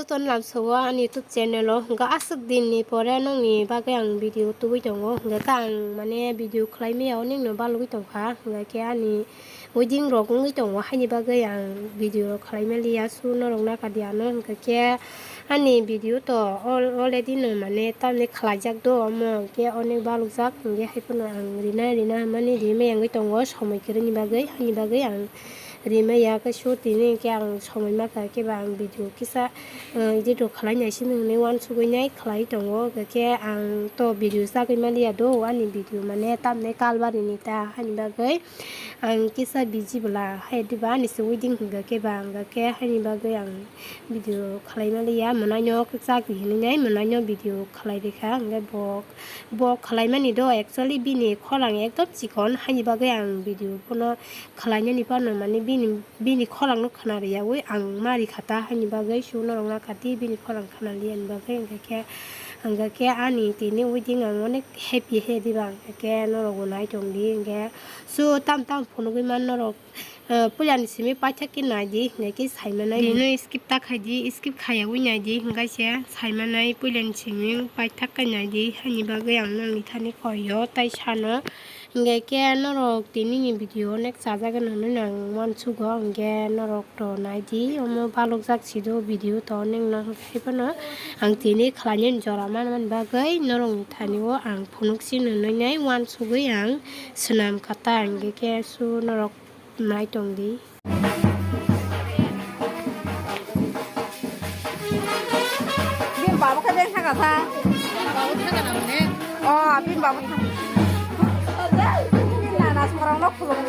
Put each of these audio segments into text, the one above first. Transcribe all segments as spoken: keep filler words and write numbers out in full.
Jotono lamsogo ani YouTube channel o, hwnkhe aswk din ni pore nokni bagwi ang video tubui tongo, hwnkhe ang mane video khlai maya o nokno balugwi tongkha, hwnkhe ani wedding rok wngwi tongo, haini bagwi ang video rok khlai maliya, so norok naka di ano, hwnkhe ani video to al-, already no mane tamni khlaijak do, omo hwnkhe onek balukjak, hwnkhe haiphano ang rina rina hwnmani rimai wngwi tongo, somoi kwrwini bagwi, haini bagwi ang rimaya khe so tini hwnkhe ang somoi maka khe ba ang video kisa, uh, edit rok khlai nai simi hwnwi uansugwi nai khlai tongo, hwnkhe ang to video chagwi maliya do ani video mane tamne kalbari ni ta haini bagwi ang kisa busy bwla hai diba ani se wedding hwnkhe ba hwnkhe haini bagwi ang video khlai maliya mwnaino chagwi hwnwi nai mwnaino video khlai rikha hwnkhe bo bo khlai mani do actually bini khorang ekdom chikon haini bagwi ang video bono khlainani phano mane bini, bini khorangno khna rwyaui ang ma rikha ta haini bagwi, so norok naka di bini khorang khna liyani bagwi, hwnkhe khe, hwnkhe khe ani tini wedding ang onek happy he diba, hwnkhe khe norok bo nai tong di, hwnkhe so tam tam phunugwi man norok, eh, puilani simi paithak khe nai di, hwnkhe khe sai manai. Bino skip ta khai di, skip khaiyaui nai di, hwnkhe se sai manai puilani simi paithak khe nai di, haini bagwi ang nokni thani koi o tai sano. Hingke khe norok tini ni video onek chajak gana hinui ang uansugo, hingke norok to nai di, omo balok jak si do video to onek no, hingke phano ang tini khlai nani jora man mani bagwi norok ni thani o ang phunuk si nunui nai uansugui ang swnam kha ta, hingke khe su norok nai tong di. Bini babu khe beng thangkha sa. Babu thangkha na mane? Oh, bini babu thang. Bini nana sorong no khulum.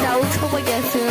Jau sobai ya se.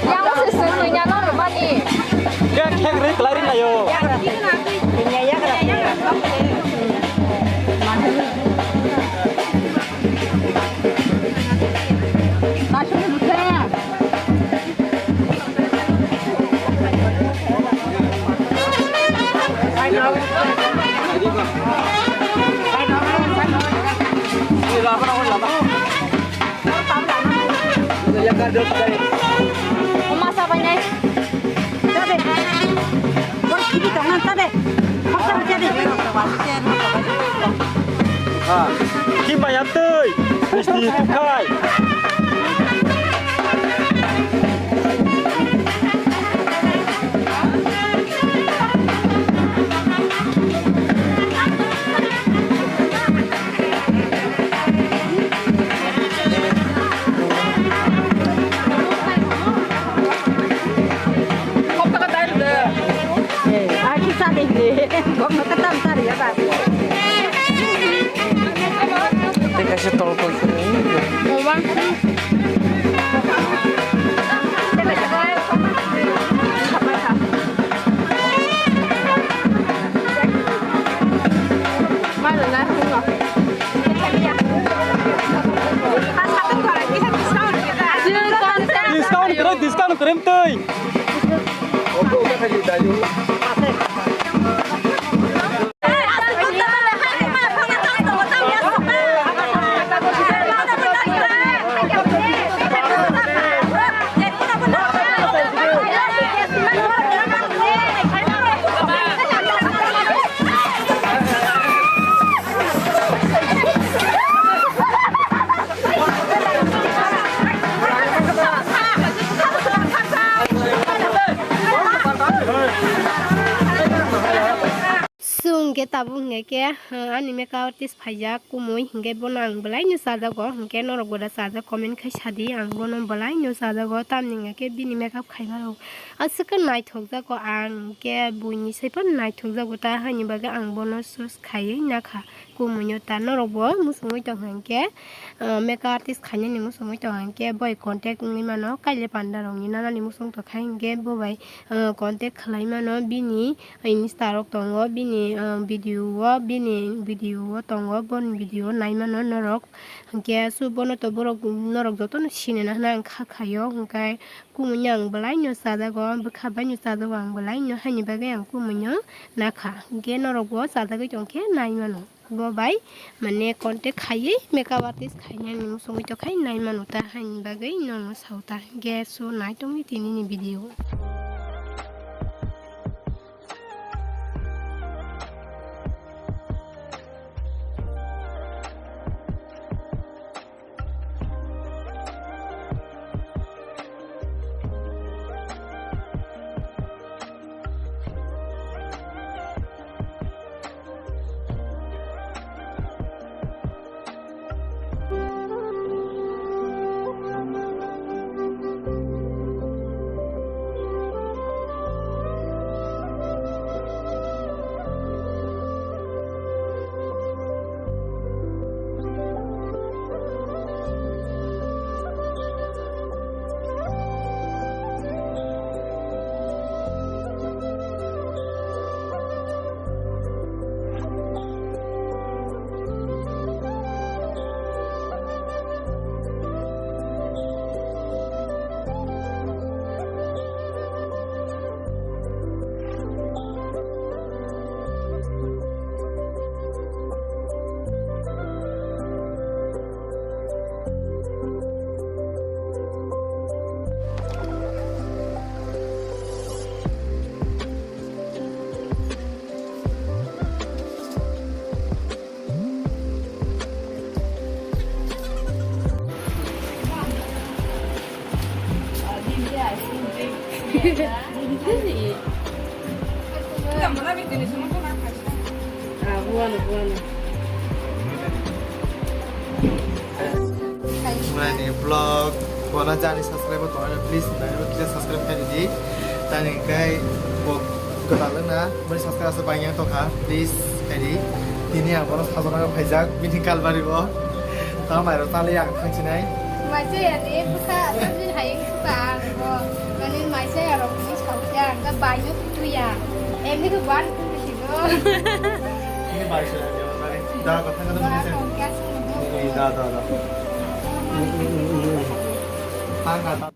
Yang se sung ni nyano rwmani. Kek kek ri klai ri layo. Yang sing na twi. Yang yang. Yang yang. Masa banyak. Tabe. Bor kibi tong na tabe. Hoksa hoksa de. Ah, kimba ya tei. Misti tukai. Tei kaisa tol koi khe. Discount kwrwi, discount kwrwi twi. Chwng khe tabuk hwnkhe khe, ah, ani makeup artist phaijak kumui, hwnkhe bono ang bwlaino chajago, hwnkhe norok bo da chajak comment khai sadi, ang bono bwlaino chajago, tamni hwnkhe bini makeup khaima rok aswk khe naithokjago, ang hwnkhe buini saiphano naithokjago, ta haini bagwi ang bono choose khaiwi nakha. Kumuino ta norok bo muchungwi tong hwnkhe, ah, makeup artist khainani muchungwi tong hwnkhe boi contact wngwi mano, kaile panda rokni nanani muchung tongkha hwnkhe bo bai, ah, contact khlai mano, bini Insta rok tongo, bini, ah, video o, bini video o tongo, boni video o nai mano norok. Hwnkhe aswk bono to borok norok jotono sinina hwnna ang kha khaio, hwnkhe kumuino ang bwlaino chajago, bwkha baino chajago ang bwlaino, haini bagwi ang kumuino nakha, hwnkhe norok bo chajagwi tongkhe nai mano. Bo bai mane contact khaiwi makeup artist khainani muchungwi tongkha nai mano ta, haini bagwi nono sao ta, hwnkhe aswk nai tongdi tinini video. Mani vlog, bono jani subscribe tongo, please, nai kisa subscribe khai di. Tani kai bo kwtal na, mani subscribe asa bangya tokha, please, khai di. Tini ang bono sajona phaijak, bini kalbari bo. Tamo mairok tali ang thangsinai. Maisa ya de, bwkha aswk hai suka ang bo. Mane maisa ya rok ni sauya, ang ka baino tuya. Emni ko ban tusigo. Ini baisa ya, da ko thang da. Ba ko kya sung. Da da da. Thang da.